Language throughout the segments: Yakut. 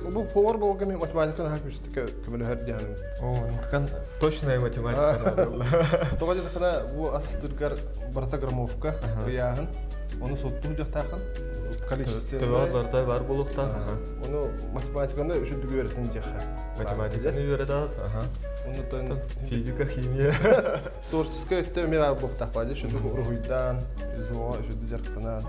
Бу повар болга мен математика наһаа күүстүкэ көмөлөһөр диэн. О, ткан точная математика. Тоҕо диэтэххинэ бу астыргар барыта граммовка ыйааһын, ону суоттуур дьахтаахын количественный. Төбөҕөр барыта бар буолуохтаах. Ону математиканы үчүгдүк үөрэтин диэххэ. Математиканы үөрэтаат, аха. Оннуттан физика, химия. Творческай өттө эмиэ баар буолуохтаах баадьы үчүгдүк уруһуйдаан, зоо үчүгдүк дьарыктанан.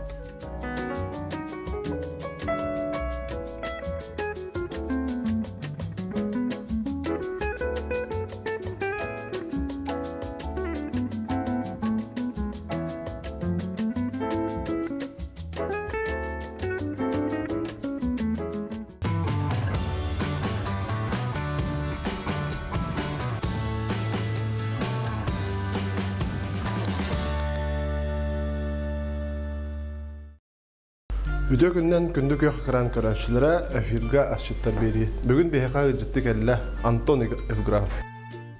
Үтүө күннэн күндү күөх экран көрөөччүлэрэ эфиргэ асчыттар биэрии. Бүгүн биһиэхэ ыалдьытты кэллэ Антон Евграф.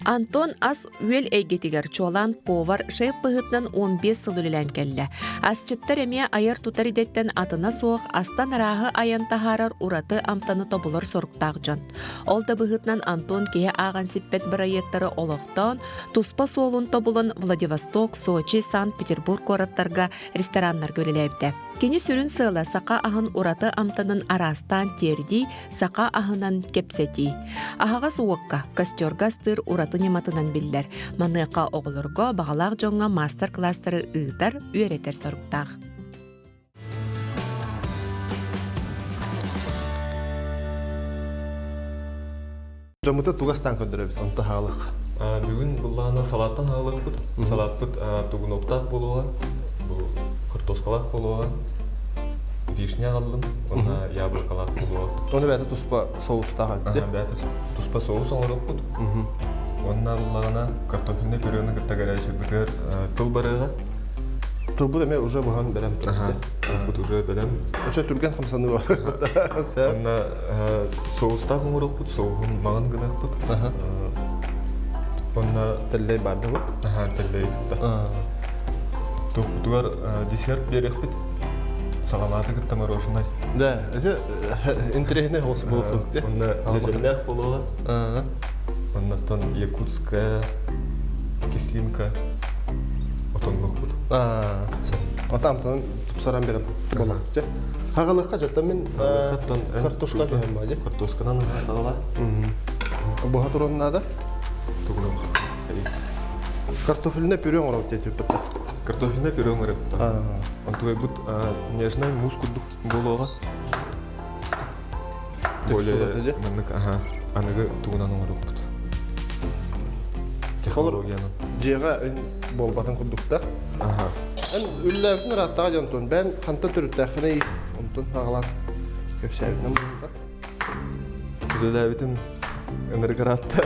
Антон ас-үөл эйгэтигэр чуолаан повар, шеф быһыытынан 15 сыл үлэлээн кэллэ. Асчыттар эмиэ айар-тутар идэттэн атына суох астан арааһы айан таһаарар ураты амтаны тобулар соруктаах дьон. Ол да быһыытынан Антон киһи ааҕан сиппэт бырайыактары олохтоон, туспа суолун тобулан Владивосток, Сочи, Санкт-Петербург куораттарга рестораннарга үлэлээбитэ. Кини сүрүн сыала саха аһын ураты амтанын араастаан тиэрдии, саха аһынан кэпсэтии. Аһаҕас уокка, костерга астыыр ураты ньыматынан биллэр. Маныаха оҕолорго, баҕалаах дьоҥҥо маастар-кылаастары ыытар, үөрэтэр соруктаах. Дьоммуту тугастаан көрдөрөбүт, онто хаалык. Бүгүн былаана салааттан хаалыкпыт. Салааппыт тугуноктаах буолуоҕа, бу картошкалаах буолуоҕа, вишня аҕаллым, уонна яблокалаах буолуоҕа. Оны бэйэтэ туспа соустаах этти. Бэйэтэ туспа соус оҥоруохпут. Уонна ыллаҕына картофельный пюрены кытта горячайбытыгар тыл барыаҕа. Тылбыт эмиэ уже буһан бэлэм. Тылбыт уже бэлэм. Очо түргэн хамсаныы бар. Уонна соустаах оҥоруохпут, соуһун маҥан гыныахпыт. Уонна тэллэй баар да бу? Аха, тэллэй кытта. Туохпутугар десерт биэриэхпит. Саламааты кытта мороженое. Да, это интересный голос был. Онно дьэдьэннээх буолуоҕа. Оннуттан якутская кислинка отоннуохпут. Отамтан тупсаран берем болааччы. Хагалыкка жаттан мен картошка түһэн баадьы. Картошканан саҕала. Буха туран надо. Тугунан. Картофельное пюре оҥоробут диэтиппит. Картофельное пюре оҥоробут. Онтугайбыт нежный мусс курдук буолуоҕа. Более маннык аха аныгы тугунан оҥоруохпут. Технологиянан. Дьиэҕэ буолбатын курдук да. Аха. Эн үллээбитин ырааттаҕа дьонтон бэйэн хантан төрүттээххиний онтон аҕалан кэпсээбитинэн буолла. Үлэлээбитим ынырык ыраатта.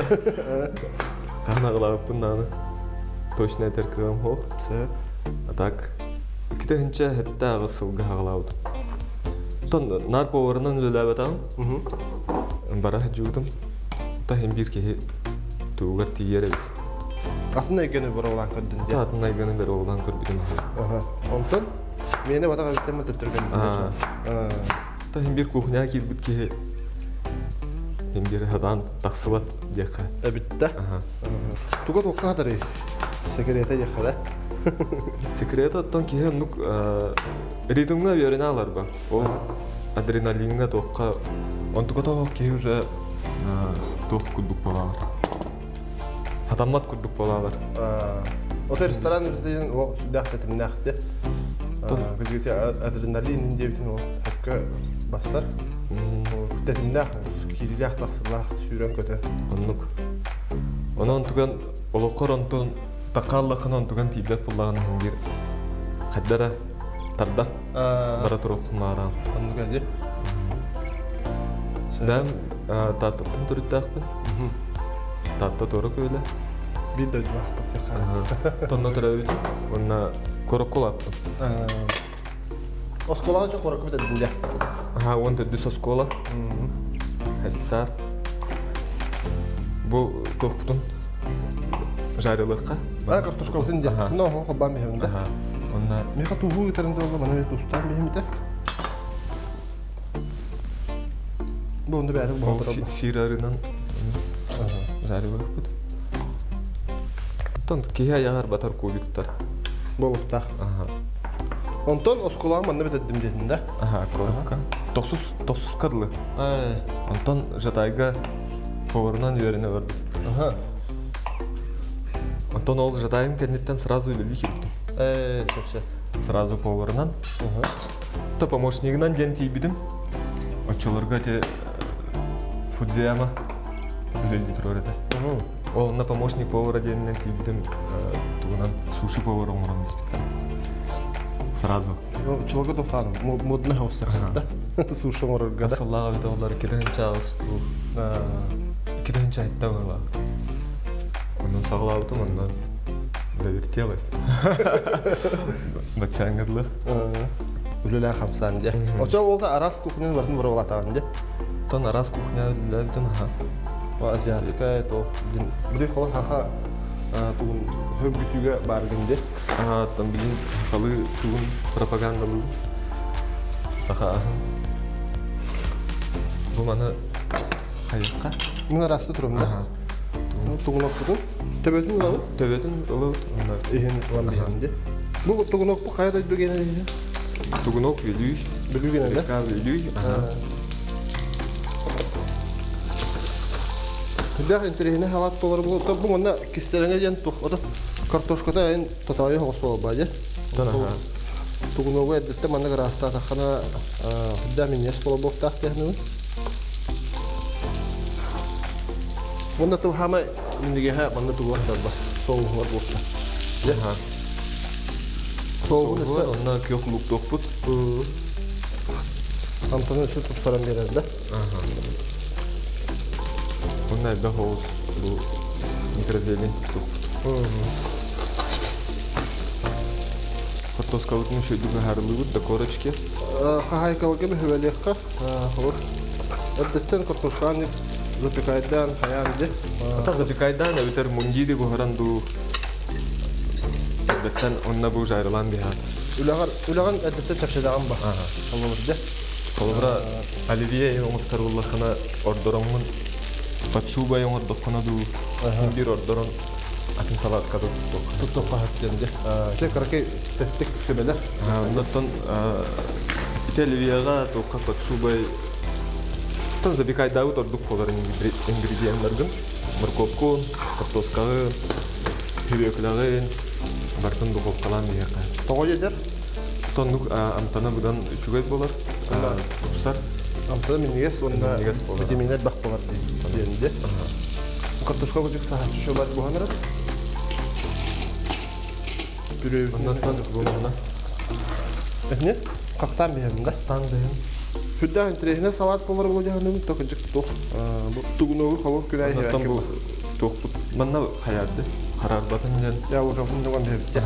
Хаһан аҕалаабыппын даҕаны точно этэр кыаҕым суох. Сөп. А так 2007 сылга аҕалаабытым. Оттон наар поварынан үлэлээбэтэҕим. Бара сылдьыбытым. Та иһин биир киһи тугугар тиийэр эбит. Атын эйгэни боруобалаан көрдүн диэн. Атын эйгэни боруобалаан көрбүтүм. Онтон миэнэ батах эбиттэн төттөргөн. Та иһин биир кухняҕа киирбит киһи иһин биир сатаан тахсыбат диэххэ. Эбит да. Туга туохха хатарый? Секрета диэххэ да. Секрета оттон киһи оннук ритмҥа үөрэнэ аларба. Ол адреналиҥҥа туохха онтука тоҕо киһи уже туох курдук буолаалар. Хатаммат курдук буолаалар. Ото ресторан үлэтин ол сүрдээх тэтимнээх дии. Кырдьыгыти адреналин диэбитин ол өккө бассар. Тэтимнээх, киириилээх тахсыылаах сүүрэн көтөн. Оннук. Онон туган олоххор онтон такааллаххына онтуган тиийбэт буоллаҕына иһин биир хайдара тардар бара туруоххун маараан. Оннук эди. Бэм Тааттаттан төрүттээхпин. Таатта туора күөлэ. Биир дойдулаахпыт Тонно төрөөбүтүм. Уонна куоракка улааттым. Оскуолаҕа дьэ куоракка бүтэрдин дьэ. Аха, уон төрдүс оскуола. СССР. Бу туохпутун жарилыахха. А, картошкабытын дьэ. Но, холбаан биһэбин да. Онна Миха тууһуу ытарын туолла, маны тустаан биһимитэ. Бу онду бэйэтин Ол сиир арыынан жаривыахпыт. Оттон киһи айаҕар батар кубиктар. Буолуохтаах. Онтон оскуолаҕа манна бүтэрдим диэтин да? Аха, коротко. Тохсус, тохсуска дылы. Онтон Жатайга поварынан үөрэнэ барбыт. Аха. Онтон ол Жатайым кэнниттэн сразу үлэлии киирбитим. Сөп сөп. Сразу поварынан. То помощнигынан диэн тиийбитим. Оччолорго ити Фудзияма үлэлии турар этэ. Ол онно помощник повара диэнинэн тиийбитим тугунан суши повар оҥорон испиттэр. Сразу. Оччолорго тохтаатым. Модно хаусса да. Суши оҥорорго да. Сыллаах эбитэ олар 2 чаас бу 2 айтта была. Онон саҕалаабытым онно завертелось. Баччааҥҥыдлы. Үлэлээн хамсаан дьэ. Очо уолта араас кухняны бартын боруобалаатаҕын дьэ. Тон араас кухня үлэлээбитим аха. Азиатская то блин били холор хаха тугун хөргүтүүгэ бааргын дьэ. Аха тон билин сахалыы тугун пропагандалыы саха аһын. Бу маны хайыкка. Мин араста турум да. Тугун оккутун. Төбөтүн ылабыт. Төбөтүн ылабыт. Иһин ылан биһин дьэ. Бу тугунок бу хайа дойду генэ Тугунок Вилюй. Бүлүү генэ да? Река Вилюй. Күндэх интэриэһинэй халаат буолар бу бу манна кистэлэҥэ диэн туох ото картошката эн тотоойу соҕус буолбаа дьэ. Тугуногу эрдэттэн манна ыраастаатаххына үрдээх минньигэс буолуохтаах диэхнибин. Уонна тыл хаамай минньигэһэ манна тугуар дарба соуһугар буолта. Дьэ. Соуһун өссө Онно күөх лууктуохпут. Амтаны өссө тупсаран биэрэр да. Онно элбэх оҕус бу микрозелень туохпут. Хортуоскабытын үчүгэйдик ыһаарылыыбыт до корочки. Хаһаайкаларга бөһүөлэххэ холур эрдэттэн картошканы запекайдаан хайаан дьэ. Ата запекайдаан эбэтэр мундири буһаран дуу эрдэттэн онно бу жайрылаан биһаат. Үлэҕэр үлэҕин эрдэттэн чэпчэтэҕин ба. Холобур дьэ. Холобура оливье оҥостор буоллаххына ордороҥҥун подшубай оҥордоххуна дуу биир ордорон атын салатка туттуохха. Туттуохха сөп дьэ. Те кыракый тэстик сүбэлэр. Оннуттан ити оливьеҕа туохха подшубай Тон запекайдаабыт ордук буолар ингредиеннаргын морковкун, картошкаҕын, сүбүөкүлэҕин барытын духовкалаан биһиэхэ. Тоҕо диэтэр? Тоннук амтана быдан үчүгэй буолар, тупсар. Амтана минньигэс уонна витаминнэр бах буолар диэн дьэ. Картошка курдук саһаччы шобат буһанар. Оннуттан буолуна. Этне хахтаан биһэбин да. Хахтаан биһэм. Сүрдээх интэриэһинэй салаат буолар буолуо дьаһаным токыдьык туох бу тугунугу холур күнай Оннуттан бу туохпут манна хайаарды хараарбатын диэн. Яблокабын дуган биһэбит.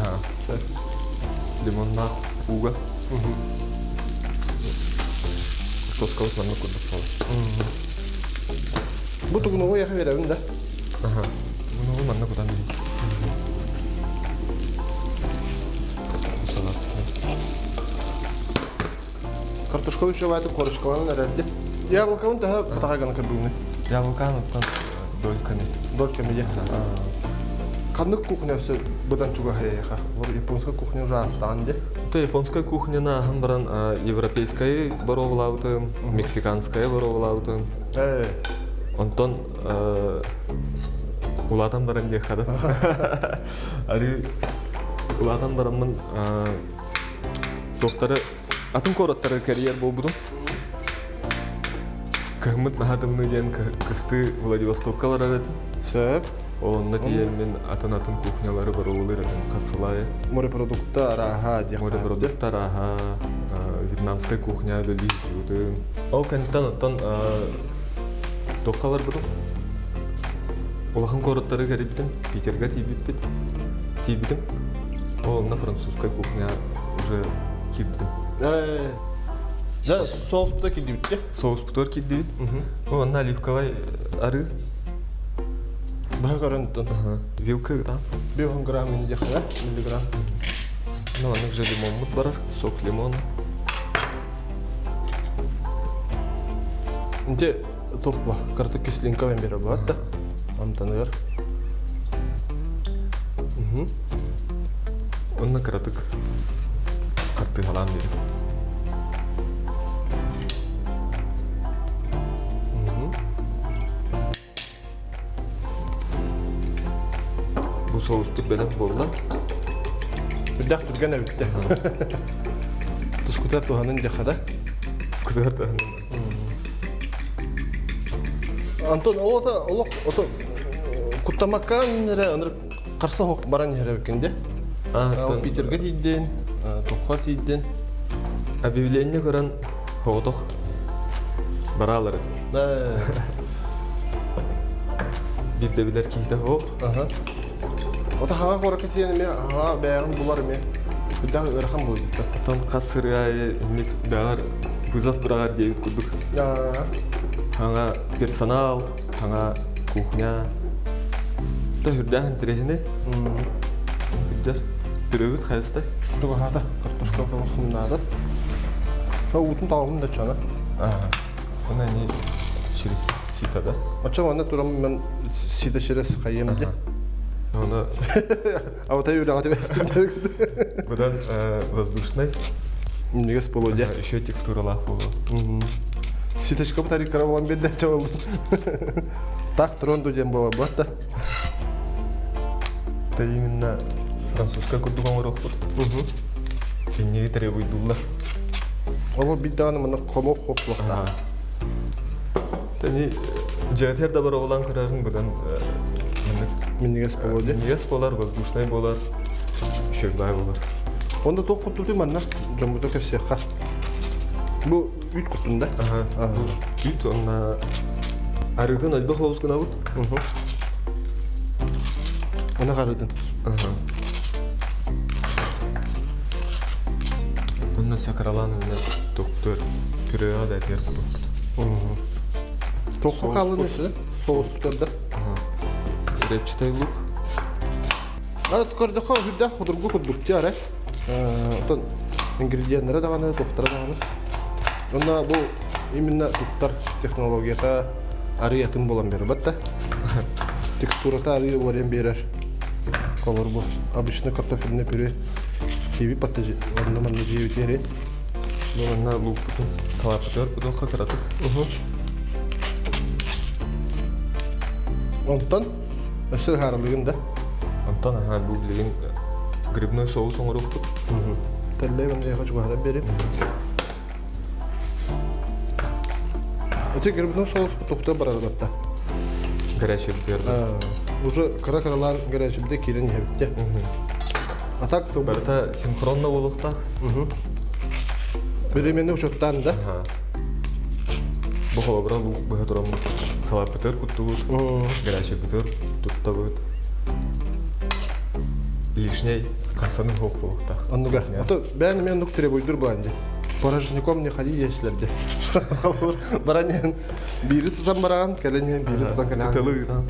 Лимоннаах ууга. Тоскабыт маннык курдук буолар. Бу тугунугу яха беребин да. Аха. Тугунугу манна кутан биһин. Картошканы үчүгэйдик корочкаланан эрэрди. Яблокабын төһө батаха гына көрбүҥнүй? Яблоканы оттон дольками. Дольками дьэ. Ханнык кухня өссө быдан чугаһыйаха? Японская кухня уже астаан дьэ. То японская кухняны аһан баран европейскай боруобалаабытым, мексиканская боруобалаабытым. Онтон улаатан баран диэххэ да. Ары улаатан бараммын туохтары атын куораттары кэрийэр буолбутум. Кыһыммыт наһаа тымныы диэн кыстыы Владивостокка барар этим. Сөп. Онно тиийэммин атын-атын кухнялары боруобалыыр этим хас Морепродукта арааһа диэх Морепродукта арааһа, вьетнамскай кухня үлэлии сылдьыбытым. Ол кэнниттэн оттон туохха барбытым? Улахан куораттары кэрийбитим, Питерга тиийбиппит. Тиийбитим. Ол онно французскай кухня уже киирбитим. Да, соуспута кирдибит Соуспутугар кирдибит. Онно оливковай арыы. Баһа көрөн тон. Вилка ытан. 5 грамм индиэхэ, миллиграмм. Ну, маннык же лимонмут барар, сок лимона. Инте туох бу кыртык кислинка мен бере болады да. Амтаныгар. Онно кыратык хартыһалаан дири. Бу соуспут бэлэм буолла. Үрдэх түргэн эбитте. Тускутар туһанын диэххэ да. Тускутар туһанын. Антон олота олох ото куттамаккаан эрэ ынырык харса хоқ баран иһэр эбиккин де. Питерге тиийдин, Тухха тиийдин. Объявление көрөн хоҕотох бараалар этим. Бирде билэр киһитэ суох. Ото хаҥа куоракка тиийэн эмиэ хаҥа бэйэҕин булар эмиэ үрдээх ыарахан буолбута. Отон хас сырыы аайы инник бэҕэр вызов быраҕар диэбит курдук. Хаҥа персонал, хаҥа кухня. Та үрдээх интэриэһинэй. Кырдьар. Төрөөбүт хайыстай? Тугаһаата, картошка хымнаата. Уутун таҕылын да чана. Оны они через сито, да? Оччо манна турам мен сито через хайым де. Оны А вот я үлэҕэ түбэстим. Бұдан воздушный. Минньигэс буолуо дьэ. Еще текстуралаах буолуо. Ситочка бутарик кыра буолан биэрдэ чабылдым. Так туруон диэн буола буотта. Это именно французская курдук оҥоруохпут. Инниги требуйдуллар. Ол биир даҕаны манна хомук хоплохтаах. Тани дьиэтэр да барабылан көрөрүн быдан Минньигэс буолуо дии. Минньигэс буолар, воздушнай буолар, үчүгэй буолар. Онда туох куттутуй манна дьоммуту кэпсиэххэ. Бу үүт куттун да? Үүт уонна арыытын элбэх соус гынабыт. Ынах арыытын. Онно сакралаан уонна доктор пюреға да этигэр кутуппут. Тоққа хаалын өсө соус тутарда. Репчатай лук. Ара көрдөхө үрдээх худургу курдук тиарэ. Оттон ингредиеннэрэ даҕаны, туохтара даҕаны. Онно бу именно туттар технологията арый атын буолан биэрбэт да. Текстурата арый уларыйан биэрэр. Холор бу обычно картофельное пюре киви паттажи онно манна дьиэбитиэри. Бу манна луукпутун салааппытыгар кутуохха кыратык. Онтон өссө ыһаарылыгын да. Онтон аһаа бу билигин грибной соус оҥоруохпут. Тэллэй эйиэхэ чугаһатан биэрим. Ити грибной соус тухта барар батта. Горячий бутер. Уже кыра-кыралаан горячий бите киирэн иһэбиттэ. А так Барыта синхронно буолуохтаах. Биремени учуттаан да. Бу холобура луук быһа тураммыт салааппытыгар куттубут, горячий бытыр туттабыт. Лишней хамсаныы суох буолуохтаах. Оннуга. Ото бэйэн эмиэ оннук требуйдур буолан дии. Порожняком не ходи диэчилэр дии. Холобур, баран иһэн биири тутан бараҕын, кэлэн иһэн биири тутан кэлэҕин. Тылы ыытан.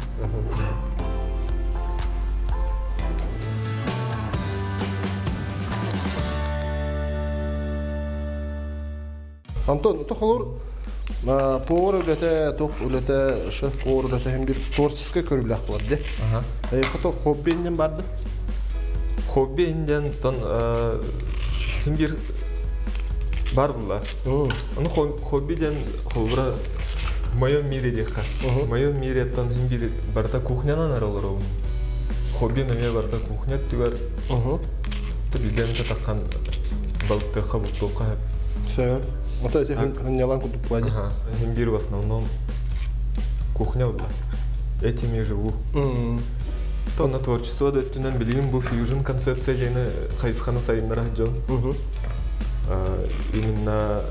Антон, холобур, повар үлэтэ, туох үлэтэ, шеф-повар үлэтэ иһин биир творческай көрүүлээх буолар дии. Хото хобби иннин барды? Хобби иннин тон ким биир бар булла. Ону хобби диэн холобура в моем мире диэххэ. В моем мире тон хин биир барыта кухнянан ара олоробун. Хобби эмиэ барыта кухня өттүгэр. Биирдэ эмитэ таххан балыктыахха, бултуохха сөп. Сөп. Ото эти хынньалаан курдук буолла дии. Хин биир в основном кухня буолла. Этим и живу. Онно творчество да өттүнэн билигин бу фьюжн концепция диэни хайысханы сайыннара дьон. Именно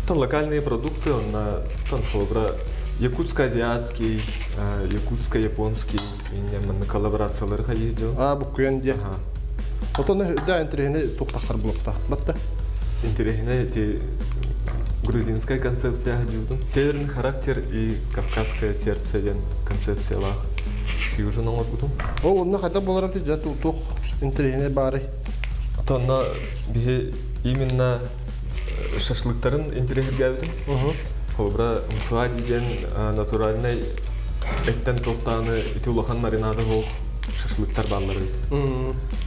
то локальные продукты, онно тон холобура якутско-азиатский, якутско-японский иннеммин коллаборациялары хайыы дьон. А, буккуйан диэ. Отон да интэриэһинэй туохтахтар булуохтаах батта. Интэриэһинэй эти грузинская концепция дьуутун. Северный характер и кавказское сердце диэн концепциялаах фьюжн оҥорбутум. Ол онно хайдах буолар эбит дьэ туох интэриэһинэй баарый? Онно биһи именно шашлыктарын интэриэһиргээбитим. Холобура, мсвади диэн натуральнай эттэн туохтааны ити улахан маринада суох шашлыктар бааллар эбит.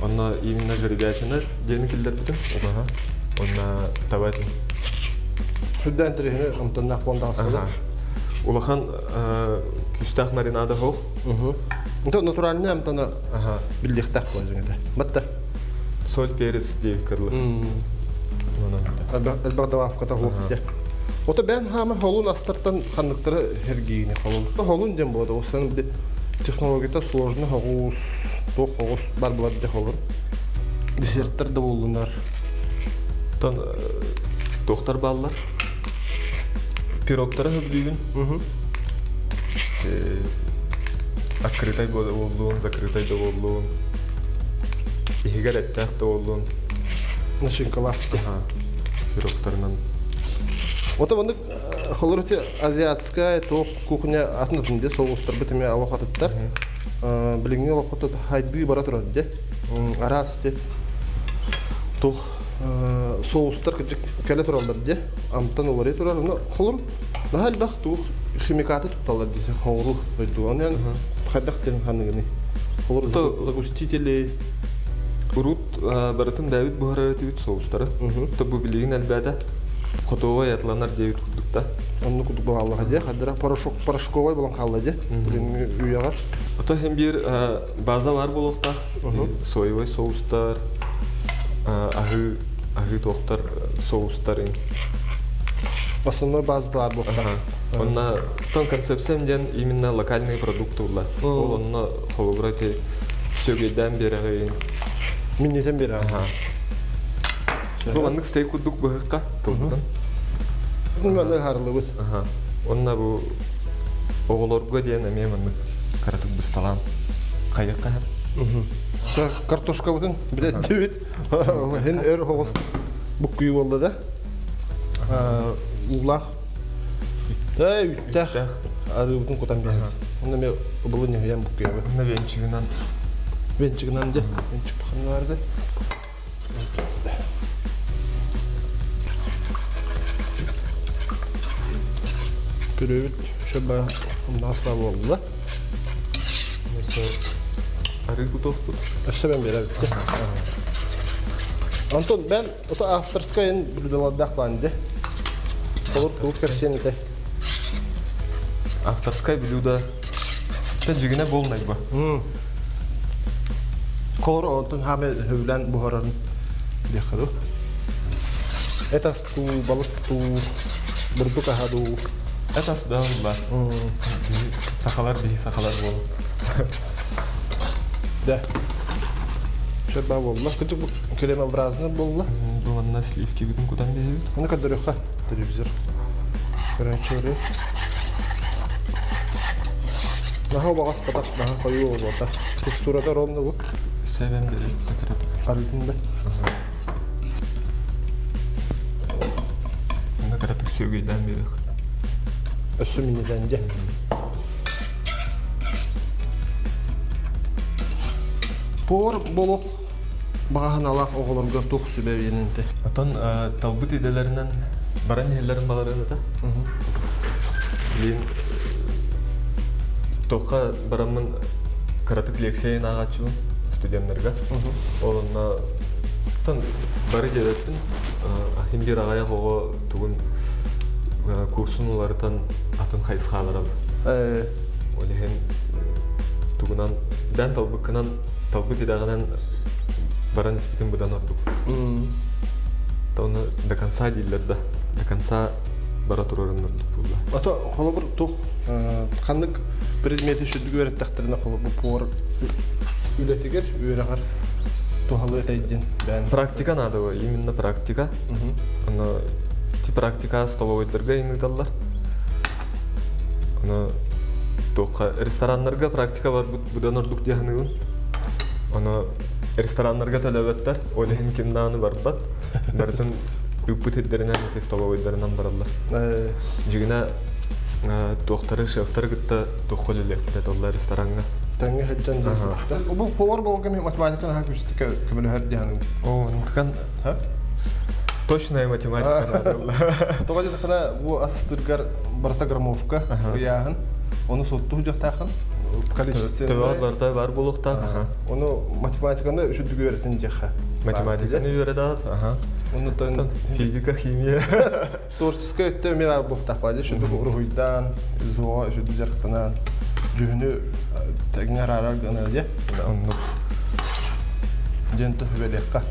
Онно именно жеребятина диэни киллэрбитим. Убаһа. Онно таба этим. Сүрдээн интэриэһинэй амтаннаах буолан таҕыстылар. Улахан күүстээх маринада суох. Это натуральный амтана биллиэхтээх буолар дьиҥэтэ. Батта. Соль, перец диэбит кырлы. Элбэх добавката суох дьэ. Ото бэйэн хаама холун астартан ханныктары эргиини холун. Холун диэн буолар. Осан технологията сложно хоҕус, туох хоҕус бар булар дьэ холун. Десерттер да буоллунар. Тон туохтар бааллар? Пирогтары сөбүлүүбүн. Открытай буоллун, закрытай да буоллун, иһигэр эттээх да буоллун. Начинкалаах. Пирогтарынан. Ото маннык холор ити азиатская туох кухня атын атын де соустарбыт эмиэ олох атыттар. Билиҥҥи олоххо хайдыы бара турар де. Араас де туох соустар кэлэ тураллар де. Амтан уларый турар. Ону холор наһаа элбэх туох химикаты тутталлар десе хоҥору дойдуга. Онон хайдах диэн ханыгыный? Холор загустители Урут барытын бэйэбит буһарар этибит соустары. То бу билигин элбээтэ. Хотуовай атланар диэбит курдук да. Оннук курдук буолаллаха дьэ. Хаддара порошок порошковай болон хаалла дьэ. Билиҥҥи үйэҕэр. Ото һин биир база бар буолуохтаах. Соевай соустар, аһыы аһыы туохтар соустарын. Основной база баар буолуохтаах. Онно тон концепциям диэн именно локальные продукты улла. Ол онно холобура ити сүөгэйдээн биэрэҕин. Миннитэн биэрэҕин. Бу маннык стейк курдук быһыкка тылбытын. Маннык харылыбыт. Онно бу оҕолорго диэн эмиэ маннык кыратык бысталаан хайыахха Картошкабытын билэттибит. Һин өр оҕус буккуйу буолла да. Уулаах үттээх арыыбытын кутан биһэбит. Онно эмиэ ыбылы ньыһыйан буккуйабыт. Онно венчигынан. Венчигынан дьэ. Венчик ханна барды. Пүрүбүт шөбө умнаасла буолла. Арыы кутуохпут. Өссө мен беребит. Антон, ben ото авторскайын блюдолардаах баанды. Олор тугу кэпсиэн этэй? Авторскай блюдо. Та дьигинэ буолнай ба. Холор онтон хааме хөбүлээн буһарарын диэххэ дуу. Эт ас дуу, балык дуу, бурдук аһа дуу. Эт ас да буолла. Сахалар биһи сахалар буолан. Да. Чөрбаа буолла. Кырдьык бу кремообразный буолла. Бу манна сливкибитин кутан биһибит. Аны көрдөрүөххэ телевизор. Көрөөччүлэри. Наһаа убаҕас батах, наһаа хойуу буолбатах. Текстурата ровно бу. Сэбэн били Арыытын да. Манна кыратык сүөгэйдээн биэриэх. Өссө минньитэн дьэ. Повар болох баҕаһыналаах оҕолорго туох сүбэ биэринте? Отон талбыт идэлэринэн баран иһэллэрин баларын ата. Билин туохха бараммын кыратык лекция ааҕааччыбын студеннарга. Ол онно тон бары диэбэппин. Ахин биир аҕайах оҕо тугун курсун уларытан атын хайысхаларал. Ол иһин тугунан бээн талбыккынан талбыт идэҕинэн баран испитин быдан ордук. Тону до конца дииллэр да. До конца бара турарын ордук буолла. Ото холобур тух ханнык предмети сүрдүк үөрэттэхтэринэ холобур повар үлэтигэр үөрэҕэр туһалыы этэйдин бээн. Практика надо именно практика. Оно ти практика столовойдарга ыыталлар. Оно туохха рестораннарга практика бар будан ордук диэханыгын. Оно рестораннарга төлөбөттөр, ол иһин ким дааны барбат. Барытын ыппыт ирдэринэн ити столовойдарынан бараллар. Дьигинэ туохтары шефтары кытта туохха үлэлиэхтэрэ толлар рестораҥҥа. Тэҥҥэ сылдьан дьон. Бу повар болга математика наһаа күстүкэ көмөлөһөр диэханыгын. Оо, онтукан Точная математика надо. Тоҕо диэтэххинэ, бу астыргар барыта граммовка ыйааһын, ону суоттуу сылдьыахтааххын. Количественный. Төбөҕөр барыта бар буолуохтаах. Ону математиканы үчүгдүк үөрэтин диэххэ. Математиканы үөрэтаат. Оннуттан физика, химия. Творческай өттө эмиэ баар буолуохтаах баадьы. Үчүгдүк уруһуйдаан, зоо үчүгдүк дьарыктанан, дьүһүнү тэҥҥэ араарар гына дьэ. Оннук. Диэн түбэлиэххэ.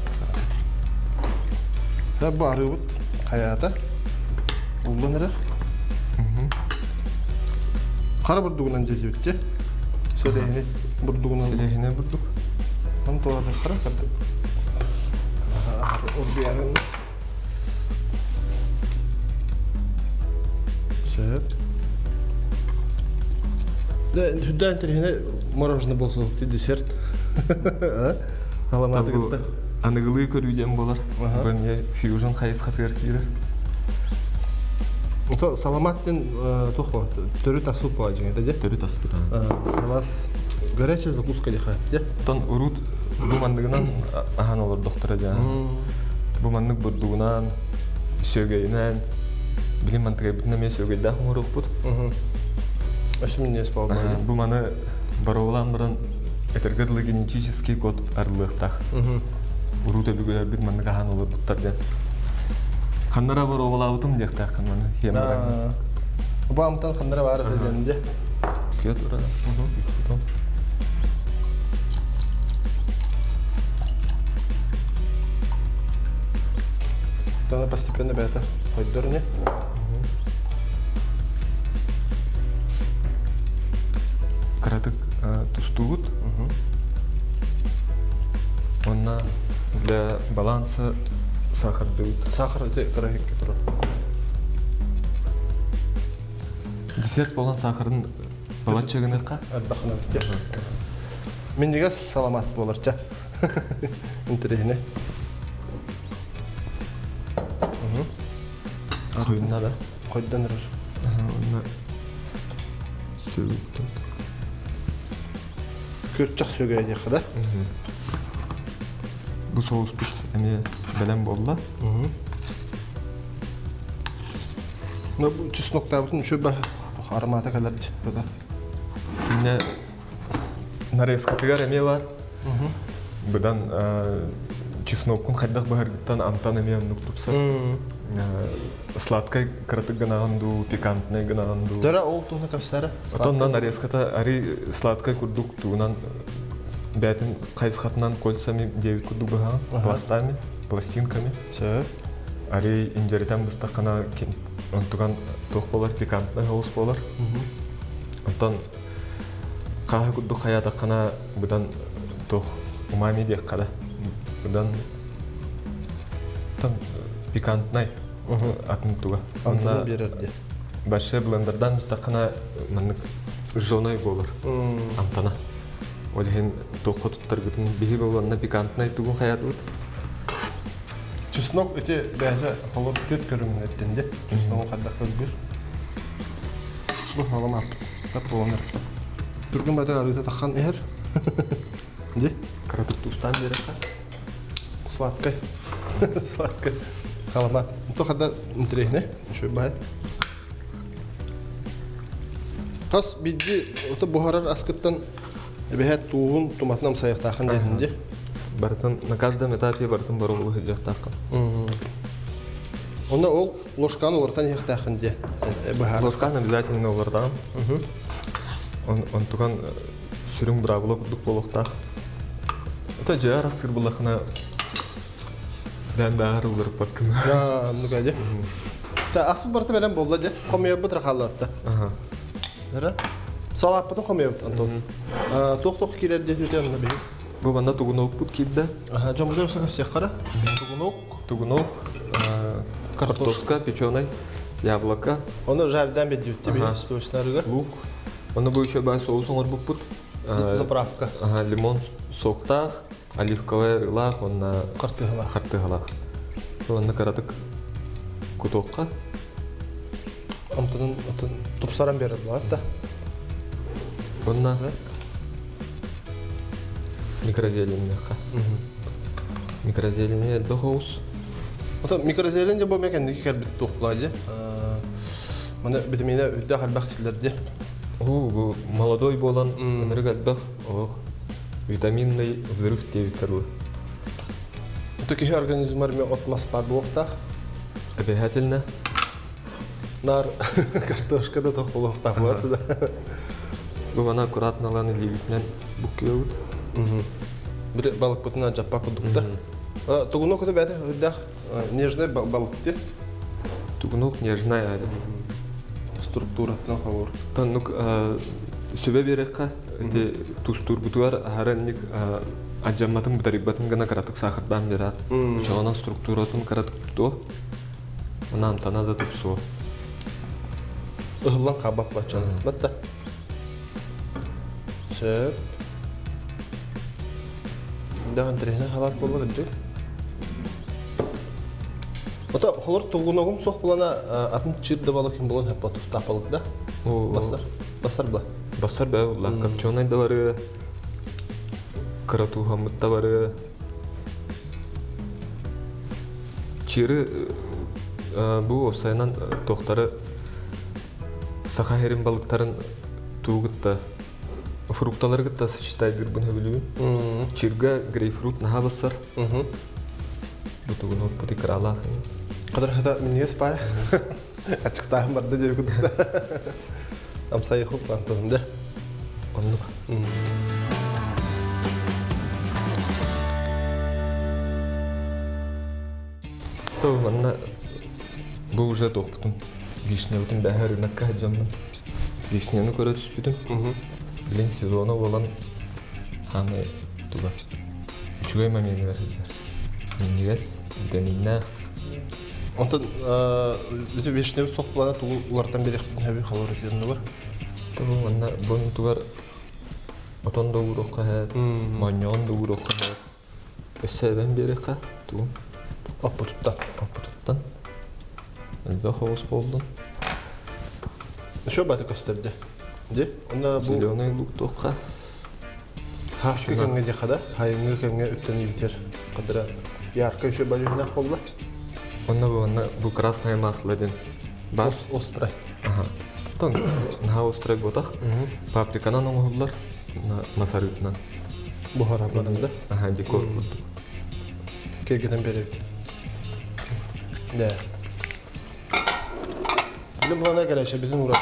Бу арыыбыт хайаата уллан эрэр. Хара бурдугунан дьэдьүттэ. Сэлэһини бурдугунан. Сэлэһини бурдук. Он туорады хара кардык. Орбиарын. Сөп. Да, хүддээн интэриэһинэй мороженое буолсу десерт. Аламааты кытта. Аныгылыы көрүү диэн буолар. Бу эмиэ фьюжн хайысхатыгар киирэр. Ото саламат диэн туох төрүт аспыт буолар дьиҥэ дьэ. Төрүт аспыт. Халас горячая закуска диэхэ дьэ. Оттон урут бу манныгынан аһан олордохторо дьэ. Бу маннык бурдугунан, сүөгэйинэн, билим мантыгайбытын эмиэ сүөгэйдээх оҥоруохпут. Өссө минньигэс буолбай. Бу маны боруобалаан баран этэргэ дылы генетический код арыллыахтаах. Урут өбүгэлэрбит маннык аһаан олорбуттар диэн. Ханнара боруобалаабытым диэхтээххин маны хиэммэрэ. Бу амтан ханнара баар этэ диэн дьэ. Күөт ура. Тана постепенно бэйэтэ хойдор ини. Кыратык тустугут. Онна для баланса сахардыбыт. Сахар ити кыра иһиккэ турар. Десерт болан сахарын балачча гыныахха. Элбэхинэ битте. Минньигэс саламат буолар ча. Интэриэһинэй. Хойунна да? Хойдон эрэр. Онно сүгүктүм. Күрчэх сүгэ диэххэ да? Бу соуспут эмиэ бэлэм буолла. Ну, чесноктаабытын үчүгэй баһа аромата кэлэр да. Инне нарезкатыгар эмиэ бар. Быдан чесноккун хайдах быһаргыттан амтан эмиэ оннук тупсар. Сладкай кыратык гынаҕын дуу, пикантный гынаҕын дуу. Дөрө ол туһуна кэпсээрэ. Отонна нарезката ари сладкай курдук тугунан бээтин хайысхатынан кольцами диэбит курдук быһаҕын, пластами, пластинками. Сөп. Ари инжеритэн быстаххына онтуган туох буолар, пикантный соус буолар. Онтон хааһы курдук хайаатаххына быдан туох умами диэххэ да быдан пикантнай атын туга. Антыны биэрэр диye. Большой блендердан мустаххына маннык жженой буолар амтана. Ол иһин туохха туттаргытын биһи буоланна пикантнай тугун хайаатыбыт. Чеснок ити бэйэтэ холор түөрт көрүҥүн эттин де. Чесногун хайдах көргүр. Бу халамап. Тап буоланар. Түргэн бата арыыта таххан иһэр. Ди. Кыратык тустаан биэрэххэ. Сладкай. Сладкай. Халамат. То хаддар интересный. Еще бай. Хас биирдии ото буһарар аскыттан эбэһээт тууһун туматынан сайыахтааххын диэтин дии. Барытын на каждом этапе барытын боруобалыы сылдьыахтааххын. Онно ол ложканы уларытан иһиэхтээххин диэ быһаар. Ложканы обязательно уларытаҕын. Онтуган сүрүн быраабыла курдук буолуохтаах. Это дьэ арастыыр буллахына бээн бааһар уларыппаккын. Оннук дьэ. Аспыт барыта бэлэм буолла дьэ. Хомуйарбыт рахаллатта. Эрэ. Салааппытын хомуйабыт Антон. Туох-туох киирэр диэтэ онно биһи. Бу манна тугунокпут киирдэ. Дьоммутун сакасыаххара. Тугунок. Тугунок, картошка печеный, яблоко. Оны жардан беддибитти биһи сливочнарыга. Лук. Оны бу еще бай соус оҥорбуппут. Заправка. Лимон соктаах, оливковай арыылаах уонна хартыһалаах. Хартыһалаах. Онно кыратык кутуохха. Амтанын тупсаран берер да. Онна микрозеленьнеха. Микрозелени элбэх оҕус. Ото микрозелень бу мен кэнники кэлбит туохпулаа дии. Маны битимиинэ үрдээх элбэх силлэр дии. Оо, бу молодой буолан ынырык элбэх олох витаминный взрыв диэбиттэр дылы. Ото киһи организмар мен от мас баар буолуохтаах. Обязательно. Нар картошка да тох буолуохтаах буолат да. Бу маны аккуратно ылан илиибитинэн буккуйабыт. Били балыкпытын дьаппа курдукта. Тугунок это бәді үрдэх нежный балык ти. Тугунок нежный адрес. Структураттан хавор. Таннук сүбэ биэрэххэ ити тустуурбутугар аһара инник адьамматын бытарыйбатын гына кыратык саахардаан биэрээт. Очоҕунан структуратын кыратык тутуо. Она амтана да тупсуо. Ыһыллан хаалбат баччаны. Батта. Сөп. Даҕан интэриэһинэй халаат буолла кырдьык. Ото холор тугуногум суох булана атын чир да балык ким булан хэппа тустаах балык да. Басар. Басар ба. Басар бэ улла. Копченый да бары. Кыратуухаммыт да бары. Чиры бу уопсайынан туохтары саха сирин балыктарын туу кытта фрукталары кытта сочетайдыырбын сөбүлүүбүн. Чирга грейпфрут наһаа бассар. Бутугун оппути кыраалаах. Кадыр хата минньигэс паай. Аччыктааһын барда диэби курдук. Амсайыхуп Антон да. Оннук. То манна бу уже туохпутун вишнябытын бэһэ рынокка сылдьаммын вишняны көрө түспүтүм. Билин сезона буолан хаамай туга үчүгэй моменыгар сылдьар. Минньигэс, витаминнээх. Онтон үтү вишнябы суох булана тугу улартан бириэхпин хэби халор этиэннугар. Бу манна бунтугар отон да ууруохха һээт, моонньоҕон да ууруохха һээт. Өссө эбэн биэриэххэ тугун? Оппутуттан. Оппутуттан. Элбэх оҕус буоллун. Еще баты көстөрдө. Ди, онна бу Зеленый лук туохха? Хааскы кэмҥэ диэхэ да, хайыҥҥы кэмҥэ үктэнии кадыра ярко еще балюһунах буолла. Онно бу онно бу красное масло диэн бар. Острай. Аха. Тон наһаа острай буотах. Паприканан оҥоһуллар масарыытынан. Буһарабынан да. Аха, декор курдук. Киргитэн беребит. Да. Билим булана кэлэшэ бүтүн ура.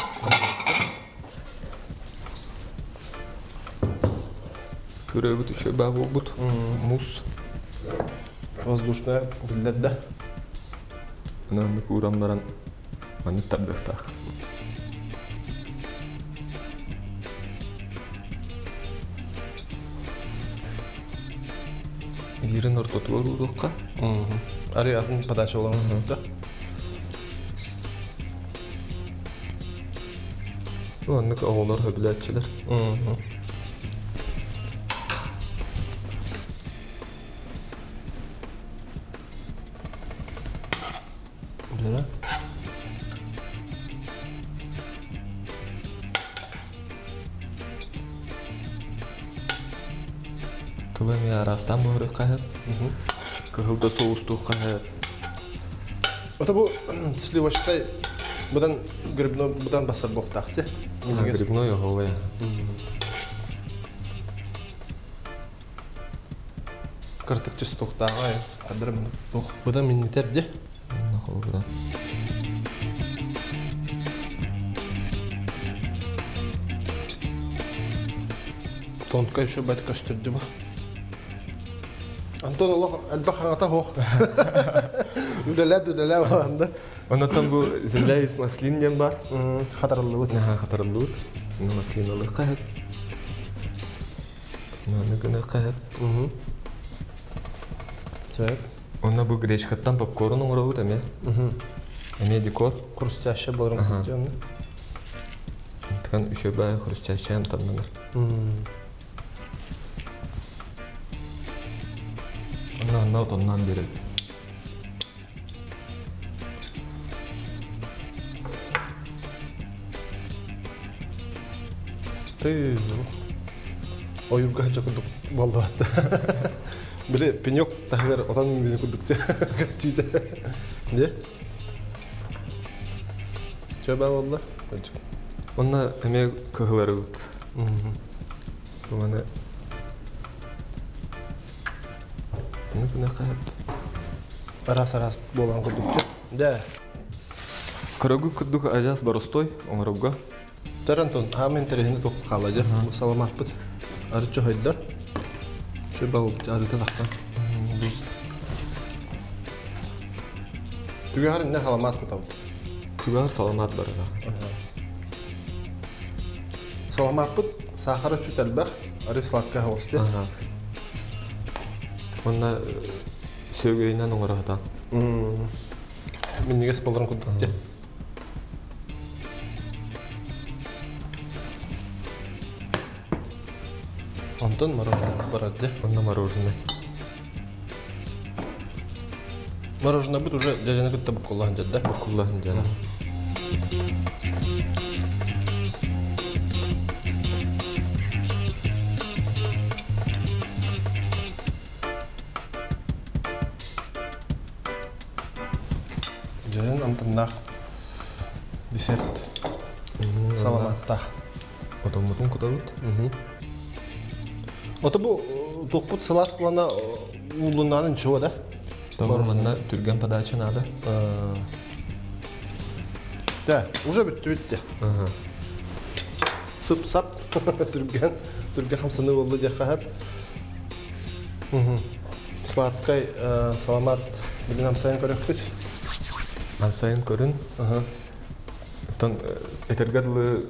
Пюребит үчүгэй баа буолбут. Мусс. Воздушная биллэр да. Маннык ууран баран маннык тардыахтаах. Биирин ортотугар ууруохха. Арый атын подача буолан да. Оннук оҕолор сөбүлээччилэр. Дөрө. Тылы эмиэ араастаан буһарыахха сөп. Кыһыл да соустуохха сөп. Ото бу сливочтай быдан грибной быдан басар буохтаах ти. Грибной оһуобай. Кыртык чеснок-тааҕа адырым туох быдан миннитер ди. Холобура. Тонка еще бат көстөрдү бу. Антон олох элбэх хаҥата суох. Үлэлээ үлэлээ баланда. Оннотон бу земля из маслин диэн бар. Хатарыллыбыт. Наһаа хатарыллыбыт. Маслиналыахха сөп. Маны гыныахха сөп. Сөп. Онно бу гречкаттан попкорн оҥоробут эмиэ. Эмиэ декор. Хрустящая боларын кутуйаны. Тыган үчүгэй хрустящая амтаннанар. Онно онно отоннон биэрэбит. Ты ойурга хача курдук буоллубат. Били пенек таһыгар отон үүммүтүн курдук көстүүтэ. Де? Чөбө болла. Онна эмиэ кыһыларыбыт. Маны Аны күнэ хаһыт. Араас-араас буолан курдук. Да. Көрөгү курдук ажас боростой оҥорорго. Төр Антон, хаама интэриэһинэ туох хаала дьэ. Саламааппыт. Арыччы хойдо. Чөбө болбут арыта таххан. Түгэҕэр инне саламаат кутабыт. Түгэҕэр саламаат барыга. Саламааппыт сахара чуть элбэх, ары сладкая хвосте. Уонна сүөгөйүнэн оҥоро сатаан. Минньигэс болорун курдук дьэ. Онтон мороженое барар дьэ. Онно мороженое. Мороженое уже дьэдьэни кытта буккуллаһан дьадда. Буккуллаһан дьана. Дьэдьэн амтаннаах десерт саламааттаах. Отоммутун кутабыт. Ото бу туохпут сылаас плана уулуннаан ничего да? Тоҕо манна түргэн подача надо. Да, уже бүттү бүттү. Сып-сап түргэн түргэн хамсаныы буолла диэххэ сөп. Сладкай саламат билин амсайын көрөхпүт. Амсайын көрүн. Оттон этэргэ дылы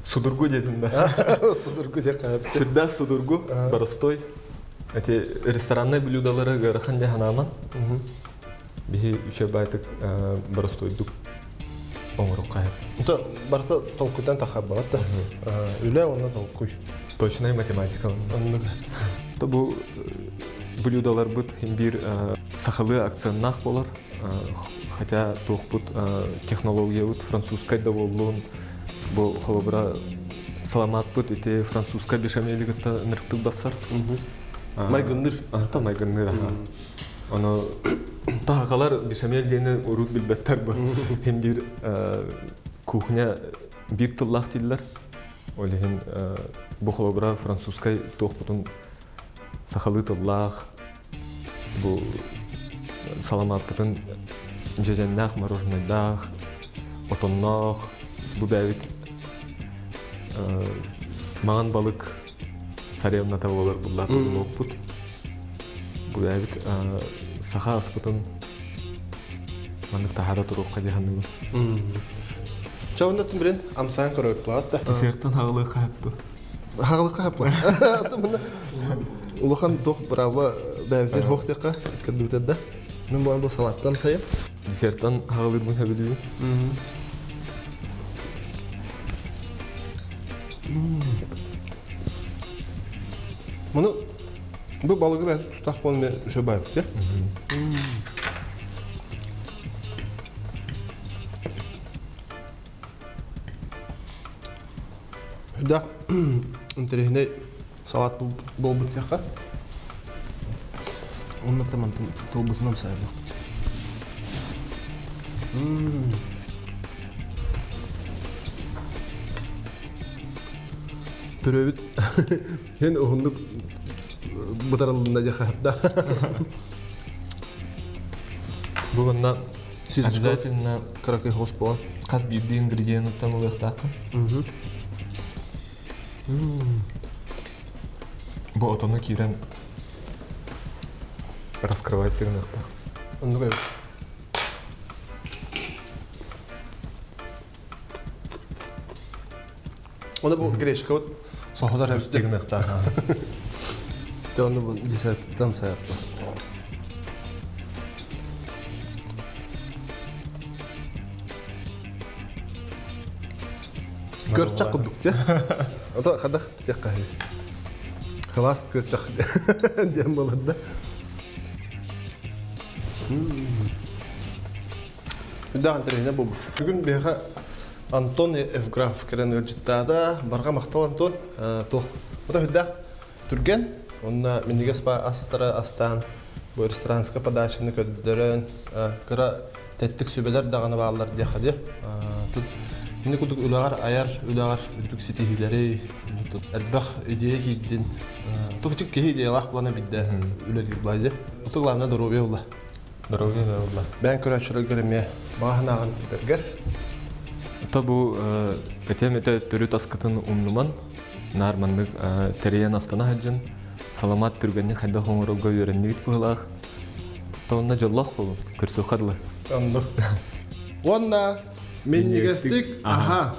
судургу диэтин да. Судургу диэххэ сөп. Сүрдээх судургу, боростой. Эти рестораннай блюдалары ыарахан дьэ ханааман. Биһи үчүгэй баайтык боростуойдук оҥорукка Это барыта толкуйтан тахарбалат да. Үлэ уонна толкуй. Точная математика. Оннук. То бу блюдаларбыт биир сахалыы акценнаах болар. Хотя туохпут технологиябыт французскай да буоллун, бу холобура саламатпыт ити французскай бешамели кытта ынырыктык бассар. Майгынныр. Ата майгынныр аха. Ону таһакалар бешамель диэни урут билбэттэр бу. Хем биир кухня биир тыллаах дииллэр. Ол иһин бу холобура французскай туохпутун сахалыы тыллаах бу саламааппытын дьэдьэннээх мороженайдаах, отонноох бу бэйэбит маҥан балык саревната буолар буллаат уоппут. Бу бэйэбит саха аспытын маннык таһаара туруохха дии саныыбын. Чэ, онно билин амсаан көрөбүт да. Десерттан хаҕылыахха сөп Хаҕылыкка хапла. Улахан туох бравла бэйэбитигэр хоох диэххэ кырдыбытар да. Мин буолан бу салаттан сайым. Десерттан хаҕылыырбын сөбүлүүбүн. Муну бу балыгы бэйэт тустаах буолан мен үсө байбыт я. Да, интэриэһинэй салат буолбут диэххэ. Онно мантан тылбытынан сайыллахпыт. Пүрөбүт һин уһуннук бытарылынна диэххэ да. Бу манна обязательно кыракый хос буолан хас биирдии ингредиенттан ылыахтааххын. Бу отону киирэн раскрывать сыгыныахтаах. Оннук эбит. Оны бу гречка вот соһудар эбит. Тигыныахтаах. Те оны бу десерттан сайаппа. Көрчак курдук дьэ. Ото хадах тиэххэ Халаас көрчак диэн буолар да. Үрдээх интэриэһинэй буолбут. Бүгүн биһиэхэ Антон Евграф кэлэн ыалдьыттаата. Барҕа махтал Антон. Туох? Ото үрдээх түргэн. Онно минньигэс астара астаан бу ресторанскай подачаны көрдөрөн кыра тэттик сүбэлэр даҕаны бааллар диэххэ диэ. Тут ини курдук үлэҕэр айар үлэҕэр үрдүк ситиһиилэри элбэх идея киирдин. Тукчук киһи идеялаах плана бидде үлэлиир булайды. Оту главное здоровье була. Здоровье була. Бэйэн көрөөччүлэргэр эмиэ баҕа санааҕын То бу этиэм этэ төрүт аскытын умнуман, наар маннык тэрийэн астана сылдьын, саламаат түргэнник хайдах оҥорорго үөрэннигит быһыылаах. То онно дьоллоох буолун, көрсүөххэ дылы. Оннук. Уонна минньигэстик аһа.